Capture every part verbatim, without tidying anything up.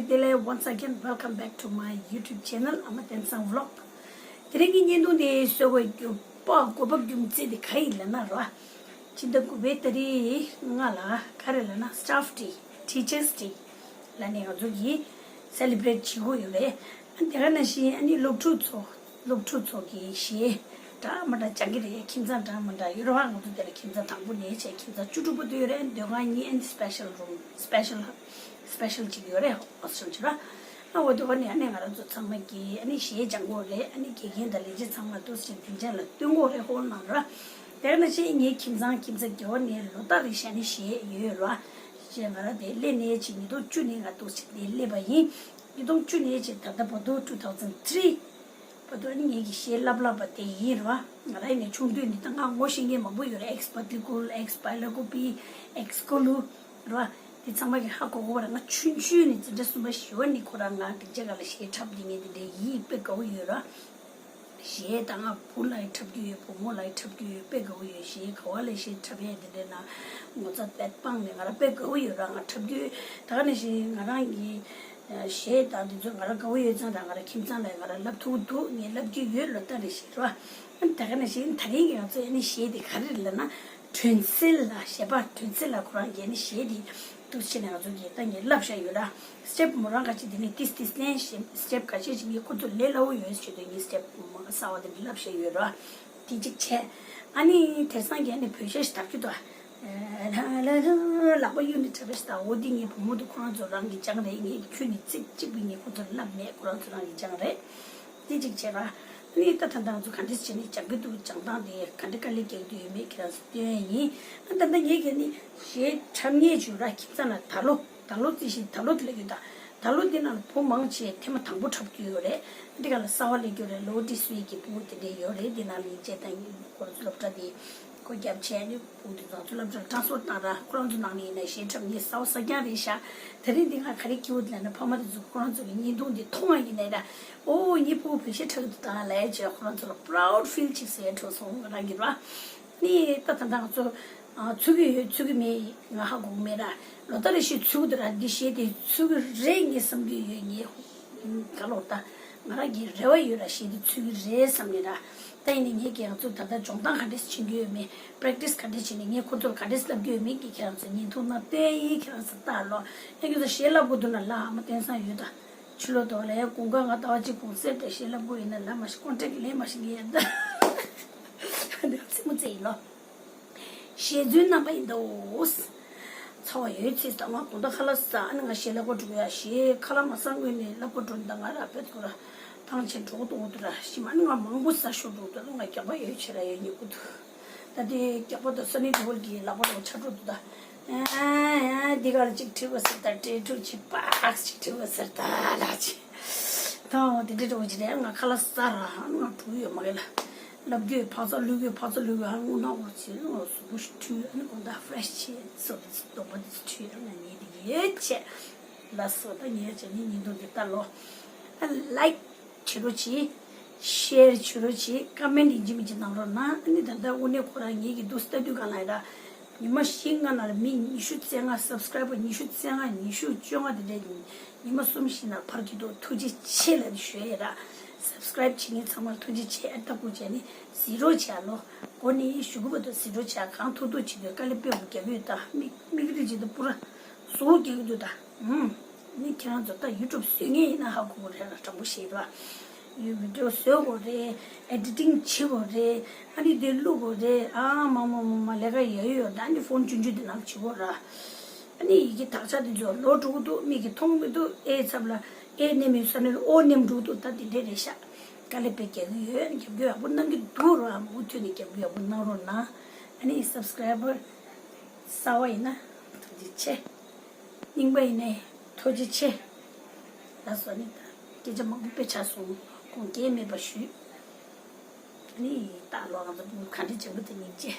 བདེ་ལེགས། Once again, welcome back to my YouTube channel, Ama Tensang Vlog. དེ་རིང་གི་བརྙན་ཐུང་དེ་བཟོ་དགོས་རྒྱུ་པ་གོ་བབ་རྒྱུ་མཚན་དེ་ག་ཡིན་ལབ་ན་ར། ཕྱི་ཟླ་དགུ་པའི་ཏ་རིག་ལྔ་ལ་ག་རེ་ལབ་ན་Staff Day, Teachers Day ལབ་ནས་ང་ཚོ་གིས་celebrate བྱེད་དགོས་ཡོད་རེད། ཨ་དེ་ག་ནང་བཞིན་ཨ་ནི་སློབ་ཕྲུག་ཚོ་སློབ་ཕྲུག་ཚོ་གི་གཞས་འདྲ་མི་འདྲ་སྦྱང་གི་རེད། ཁྱིམ་ཚང་འདྲ་མི་འདྲ་ཡོད་རེད་བ། ང་ཚོ་དེ་ལ་ཁྱིམ་ཚང་དང་པོ་ནས་བྱས་ཁྱིམ་ཚང་བཅུ་དྲུག་པ་དུ་ཡོད་རེད། སྡོད་ཁང་གཉིས་ཨ་ནི་special room, special special ཅིག་ཡོད་རེད། hostel ཅིག་ར། ཨ་འོ་དེ་བ་ནས་ཨ་ནི་ང་རང་ཚོ་ཚང་མ་གིས་ཨ་ནི་གཞས་སྦྱང་དགོས་རེད། ཨ་ནི་དགེ་རྒན་དང་ལས་བྱེད་ཚང་མ་ཏོག་ཙམ་དེ་འདྲ་ལ་སྟོན་དགོས་རེད། ཧོལ་ནང་ར། དེ་ནང་བཞིན་ངའི་ཁྱིམ་ཚང་ཁྱིམ་ཚང་གི་བ་ནས་ལོ་ལྟར་རེ་བཞིན་ཨ་ནི་གཞས་ཡོད་ར། ཞེས་ང་རང་དེ་སླེབས་ནས་ཅིག་ཉིས་སྟོང་བཅུ་ནས་ང་ཏོག་ཙམ་དེ་སླེབས་པ་ཡིན། ཉིས་སྟོང་བཅུ་ནས་ཅིག་ད་ལྟ་བར་དུ་two thousand three བར་དུ་ཨ་ནི་ངེད་ཀྱི་གཞས་བསླབ་བསླབ་པ་དེ་ཡིན་ར། ང་རང་ཡིན་ནའི་ཆུང་དུས་ནས་ད་ང་ངོ་ཤེས་མཁན་མང་པོ་ཡོད་རེད། ཨེག་སི་པ་ཏི་ཀུལ། ཨེག་སི་པ་ལ་ཀུ་པི། ཨེག་སི་ཀོ་ལུ་ར། དེ་ཚང་མ་གི་ཧ་གོ་གོ་བ་ར། ང་ཆུང་ཆུང་ནས་འཛིན་གྲྭ་གསུམ་པ་བཞི་པ་ནས་ཁོ་རང་ང་སྡིངས་ཆ་སྒང་ལ་གཞས་འཁྲབ་དེ་ངས་དེ་འདྲའི་ཡིད་དཔེ་དགའ་བོ་ཡོད་ར། གཞས་ད་ང་བུ་ལ་ཡི་འཁྲབ་རྒྱུ་ཡོད། བུ་མོ་ལ་ཡི་འཁྲབ་རྒྱུ་ཡོད། དཔེ་དགའ་བོ་ཡོད། གཞས་ག་བ་ལ་གཞས་འཁྲབ་ཡས་དེ་འདྲའི་ནང་ངོ་ཚ་དཔེ་སྤངས་ནས་ང་རང་དཔེ་དགའ་བོ་ཡོད་ར། ང་འཁྲབ་རྒྱུ་ད་ག་ནང་བཞིན་ང་རང་གི་གཞས་དང་དེ་ཚོ་ང་རང་དགའ་བོ་ཡོད་ཙང་ར། ང་རང་ཁྱིམ་ཚང་ལ་ང་རང་བསླབ་ཐུབ་འདུག་ངས་བསླབ་ཀྱི་ཡོད། ལོ་ལྟར་རེ་བཞིན་ར། ད་ག་ནང་བཞིན་དེ་རིང་གི་ང་ཚོ་ཨ་ནི་གཞས་དེ་ག་རེ་རེད་ལབ་ན། དྲོད་འཚེར་ལ་གཞས་པ་དྲོད་འཚེར་ལ་ཁོ་རང་གིས་ཨ་ནི་གཞས་དེ་འདུག་སེ་བྱས་ནས་ང་ཚོ་གིས་ད་ངས་བསླབ་བཞག་ཡོད་ར། སི་ཊེབ་མོ་རང་ཁ་ཅིག་དེ་ནས་ཏིས་ཏིས་ལེན་ཞེས་སི་ཊེབ་ཁ་ཤས་ཅིག་ངས་ཁོ་ཚོ་ལས་སླ་བོ་ཡོད་ཟེར་དུས་ངས་སི་ཊེབ་མོ་གསར་བ་དེ་འདྲ་བསླབ་བཞག་ཡོད་ར། དེ་གཅིག་བྱས། ཨ་ནི་དེང་སང་གི་ཨ་ནི་བོད་གཞས་ཞིག་དར་གྱི་འདུག་ལ་ལ་ལ་ལག་པ་གཡུག་ནས་འཁྲབ་པ་ཞིག་དང་། འོ་དེ་ངའི་བུ་མོ་དེ་ཁོ་རང་ཚོ་རང་གིས་སྦྱངས་རེད། ངས་ཁྱོན་ནས་ཚིག་གཅིག་པུ་ངས་ཁོ་ཚོར་བསླབས་མེད། ཁོ་རང་ཚོ་རང་གིས་སྦྱངས་རེད། དེ་གཅིག་བྱས་པ། ཨ་ནི་ད་ད་ལྟ་ང་ཚོ་ག་འདྲས་བྱས་ནས་སྦྱང་གི་འདུག་སྦྱང་སྟངས་དེ་ག་འདྲས་དཀའ་ལས་རྒྱག་གི་ཡོད་མེད་ཁྱེད་རང་ཚོ་སྟོན་ཡ་ཡིན། ཨ་ད་ལྟ་ངས་ཁྱེད་ནི་གཞས་འཁྲབ་མཁན་ཅིག་ཡོད་ར། ཁྱིམ་ཚང་ལ་ད་ལོ་ད་ལོ་རྩིས་ཤིག་ད་ལོ་དེ་ལ་ཡོད་ད། ད་ལོ་འདི་ནང་ལ་བུ་མང་ཆེ་ཐེངས་མ་དང་པོ་འཁྲབ་རྒྱུ་ཡོད་རེད། འདི་ག་ལ་གསར་བ་སླེབས་རྒྱུ་རེད། ལོ་ཏི་སུའི་གི་བུ་དེ་འདྲས་ཡོད་རེད། འདི་ནང་ལ་ཡིན་ཆེད་དང་ཁོ་རང་ཚོ་སློབ་གྲྭ་དེ་སྒོ་བརྒྱབ་བྱས་ནས་བུ་དེ་ཚོ་ཚོ་སློབ་གྲྭར་ཊ་རན་སི་ཕར་བཏང་ར། ཁོ་རང་ཚོ་ནང་ནས་ཡིན་ན་གཞས་འཁྲབ་མཁན་གསར་བ་གསར་རྐྱང་རེད་ཤག་དེ་རིང་འདི་ང་ག་རེ་སྐྱིད་པོ་འདུག་ལབ་ན། ཕ་མ་དེ་ཚོ་ཁོ་རང་ཚོ་གི་བརྙན་ཐུང་འདི་མཐོང་བ་ཡིན་ན་ར། ཨོ་ངའི་བུ་བོད་གཞས་འཁྲབ་ཀྱི་འདུག་ད་ལབ་བྱས་ཁོ་རང་ཚོ་ལ་པ་རའུ་ཌི་ཕིལ་ཅིག་བཟོས་འགྲོ་སོང་ང་རང་གི་ར། ནི་ད་ད་ད་ང་ཚོ་ཨ་ཚུགས་ཀྱི་ཡོད་ཚུགས་ཀྱི་མེད་ང་ཧ་གོ་གི་མེད་ར། ལོ་ལྟར་རེ་བཞིན་ཚུགས་ཀྱི་འདུག་ར། འདི་གཞས་དེ་ཚུགས་ཀྱི་རེད་ངས་བསམ་གྱི་ཡོད། ངས་ག་ལོར་ད་ང་རང་གི་རེ་བ་ཡོད་ར། གཞས་དེ་ཚུགས་ཀྱི་རེད་བསམ་ནས་ར། ད་ཡིན་ནའི་ངས་ཀྱང་ང་ཚོ་ད་ལྟ་སྦྱོང་སྟངས་ག་འདྲས་བྱེད་ཀྱི་ཡོད་མེད། པེ་རེག་ཊི་སི་ག་འདྲས་བྱས་ནས་ངས་ཁོ་ཚོར་ག་འདྲས་བསླབ་ཀྱི་ཡོད་མེད་ཀྱི་ཁྱེད་རང་ཚོ་བརྙན་ཐུང་ནང་སྟོན་ཡིན། ཁྱེད་རང་ཚོ་ལྟ་ལོ། ཨེ་ཁྱེད་ཚོ་གཞས་བསླབ་དགོས་འདུག་ན་ལ་ཨ་མ་བསྟན་བཟང་ཡོད་ད། ཕྱི་ལོགས་དོག་ལ་ཡང་དགུན་ཁ་ང་ཟླ་བ་གཅིག་གུང་སེང་དེ་གཞས་བསླབ་དགོས་ཡིན་ན་ལབ་མ་ཤེས། ཀོན་ཊེག་ལེན་མ་ཤེས་ངས་ཡིན་ད། འདི་རྩེད་མོ་རྩེ་ཡིན་ལོ། གཞས་བཙུན་རྣམ་པ་ཡིན་ད་འོ། ཚ་བ་ཡོད་ཚེ་ད་ང་དགོང་དག་ཁ་ལག་ཟ། ཨ་ནི་ང་གཞས་ལ་ཀོ་འགྲོ་གི་ཡ། གཞས་ཁ་ལག་མ་ཟ་སྔོན་ནས་ལབ་ཀོ་འགྲོ་ནི་ད་ང་ར་བེད་ཀོ་ར་ཐང་ཆེན་འགྲོ་གི་འདུག་འོ་དུ་ར་ཤི་མ་ནི་ང་མང་པོ་ཟ་ཤོར་འགྲོ་གི་འདུག་ང་རྒྱགས་པ་ཡོད་ཆེ་ར་ཡོད་ཉེ་གུ་འདུག་ད་དེ་རྒྱགས་པ་དང་སོ་ནི་དུ་བོལ་གྱི་ལག་པ་རོ་ཆ་འགྲོ་འདུག་ད། ཨ་ཨ་འདི་གར་ཅིག་བྲིས་པ་ཟེར་ད། ཏྲེ་ཕྲུག་ཅིག་པགས་ཅིག་བྲིས་པ་ཟེར་ད་ལ་ཅིག་ད་འོ་དེ་འདྲ་འགྲོ་གི་རེད། ང་ཁ་ལག་ཟ་ར་ང་འགྲོ་ཡོད་མ་གི་ལ། ལབ་རྒྱུ་ཕག་ཚ་ལུས་རྒྱུ་ཕག་ཚ་ལུས་རྒྱུ་ཨ་ངུ་ན་འོ་ཚེ་ང་གཟུགས་པོ་ཞིག་འཁྲུད། ཨ་ནི་གོང་ད་ཕ་རེ་ཤི་ཆེ་སོ་དེ་ཚོ་སྡོམ་པ་དེ་ཚོ་འཁྲུད། ཨ་ང་ཉལ་དེ་ཡོད་ཆེ་ལ་སོ། ད་ཉལ་ཆེ་ནི་ཉིན་ཐོ་འདི་ལྟ་ལོ། ཨ་ལའིཀ་བྱེད་རོགས་གྱིས། ཤེར་བྱེད་རོགས་གྱིས། ཀ་མེན་ཡིན་གཅིག་མིན་གཅིག་གནང་རོགས་གནང་། ཨ་ནི་ད་ལྟ་དངོས་གནས་ཁོ་རང་ངེད་ཀྱི་འདུག་སེ་ལྟ་དུས་གང་ལ་ཡིན་ར། ཉི་མ་བཞི་ལྔ་ནང་ལ་མི་ཉི་ཤུ་རྩ་ལྔ། སབ་སི་ཀ་རའི་བར་ཉི་ཤུ་རྩ་ལྔ། ཉི་ཤུ་བཅོ་ལྔ་དེ་འདྲས་ཉི་མ་གསུམ་བཞི་ནང་འཕར་གྱི་འདུག་ཐུགས་རྗེ་ཆེ་ལབ་ནས་ཞུ་ཡ་ཡིན་ར། སབ་སི་ཀ་རའིབ་བྱེད་མཁན་ཚང་མར་ཐུགས་རྗེ་ཆེ། ཨ་ལྟ་སྐུ་བྱས་ནི་གཟིགས་རོགས་བྱས་ལོ། འགོ་ནས་ཞུ་གི་བ་དང་གཟིགས་རོགས་བྱས། གང་ཐུབ་ཐུབ་བྱེད་དུས་དཀའ་ལས་དཔེ་མང་རྒྱག་གི་ཡོད་ད། མིག་མིག་རིག་བྱེད་དུས་པུ་ར་བཟོ་རྒྱག་གི་འདུག་ད། ཨུམ། ནི་ཁྱེད་རང་ཚོ་ད་ཡུ་ཊུབ་བཟོ་མཁན་ཡིན་ན་ཧ་གོ་གི་རེད་ལ། དྲང་པོ་བཤད་ར། ཡུ་ཊུབ་བཟོ་དགོས་རེད། ཨེ་ཌི་ཊིང་བྱེད་དགོས་རེད། ཨ་ནི་དེ་བླུག་དགོས་རེད། ཨ་མ་མ་མ་མ་ལས་ཀ་ཡ་ཡོད་ཡོད། ད་ཨ་ནི་ཕོན་ཆུང་ཆུང་དེ་ནང་བྱེད་དགོས་ར། ཨ་ནི་ཡི་གེ་དག་ཆ་དེ་ཚོ་ལོག་འགྲོ་གི་འདུག་མིག་གིས་མཐོང་མི་འདུག་ཨེ་ཚབ་ལ་ཨེ་ནེམ་ཡོད་ས་ནས་ཨོ་ནེམ་འགྲོ་གི་འདུག་ད་དེ་འདྲས་རེད་ཤག་དཀའ་ལས་དཔེ་རྒྱག་གི་ཡོད། རྒྱབ་སྐྱོར་ཡག་པོ་གནང་གི་འདུག་ར། མུ་མཐུད་ནས་རྒྱབ་སྐྱོར་ཡག་པོ་གནང་རོགས་གནང་། ཨ་ནི་སབ་སི་ཀ་རའི་བར་གསར་པ་ཡིན་ན་ཐུགས་རྗེ་ཆེ། རྙིང་པ་ཡིན་ནའི་ཐུགས་རྗེ་ཆེ། ལགས་སོ། ནི་ད་སྐད་ཆ་མང་པོ་དཔེ་ཆགས་སོང་། དགོངས་འགལ་མེད་པ་ཞུ། ནི་ད་ལོ་ང་ཚོ་ག་འདྲ་བྱེད་དགོས་དེ་སྙིང་རྗེ།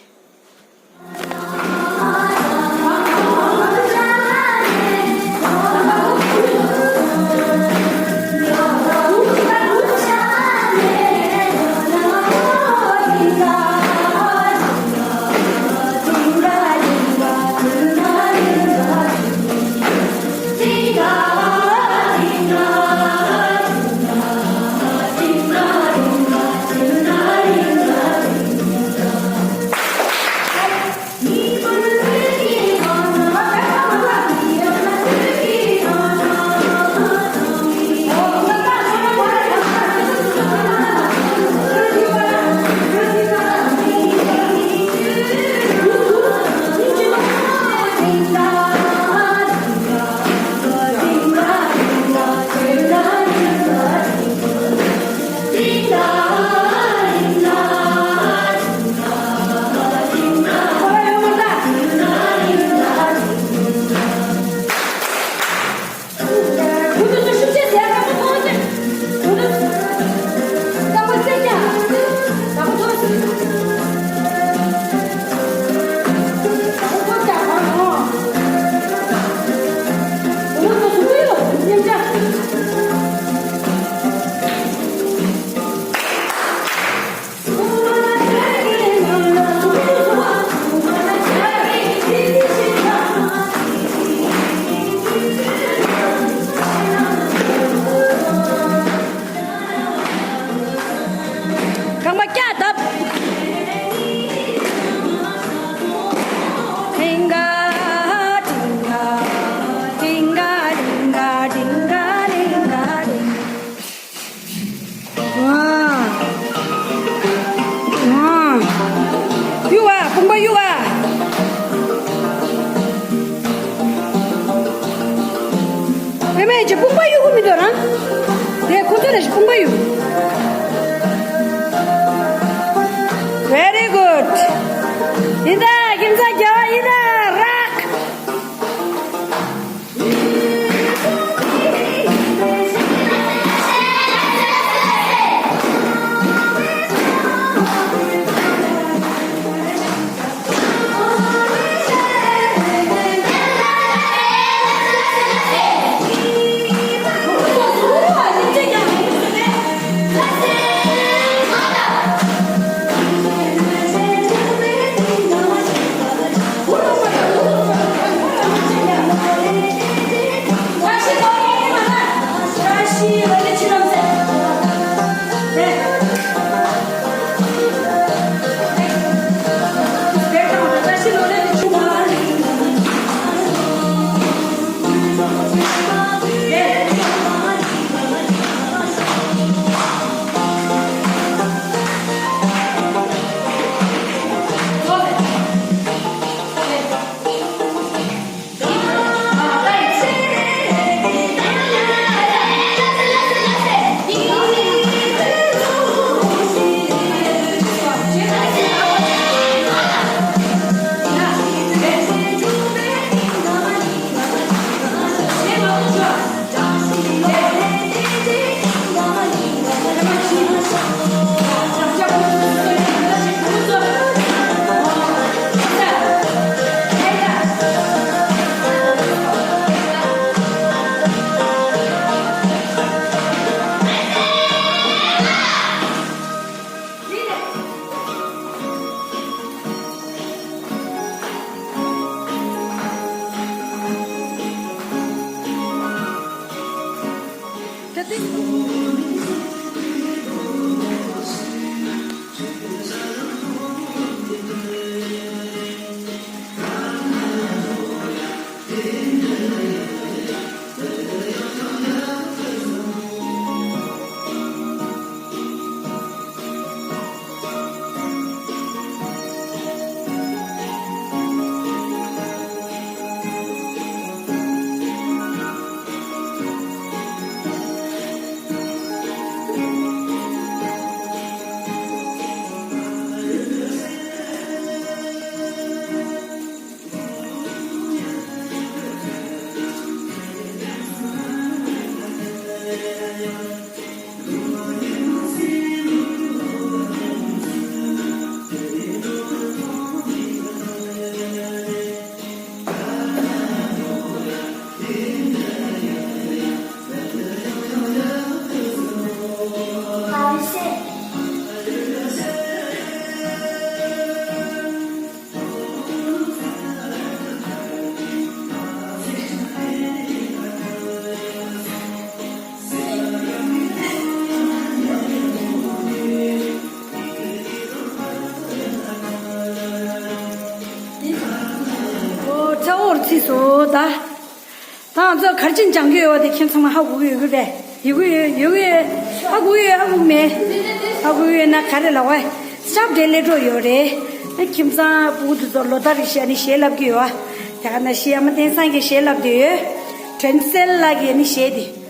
རེ་ཞིག་ཁུངས་པ་ཡོད། Very good. ཡིན་ད་ཁྱིམ་ཚང་རྒྱལ་བ་ཡིན་ད་རག་ཨོ་ཚ་བོར་ཚིགས་སོ་ད། ད་ང་ཚོ་གར་ཆེན་སྦྱང་གི་ཡོད་པ་དེ་ཁྱེད་ཚང་མ་ཧ་གོ་གི་ཡོད་གི་རེད། ཡོད་གི་ཡོད་ཡོད་གི་ཡོད། ཧ་གོ་གི་ཡོད་ཧ་གོ་གི་མེད། ཧ་གོ་གི་ཡོད་ན་ག་རེ་ལབ་བ། ཤབ་དེ་ལས་འགྲོ་ཡོད་རེད། ཨ་ཁྱིམ་ཚང་སྤུ་གུ་དེ་ཚོ་ལོ་ལྟར་རེ་བཞིན་ཨ་ནི་གཞས་བསླབ་ཀྱི་ཡོད་པ། དེ་ག་ན་གཞས་ཨ་མ་བསྟན་སངས་ཀྱིས་གཞས་བསླབ་བསྡད་ཡོད། དྲན་གསལ་ལགས་ཀྱིས་ཨ་ནི་གཞས་དེ།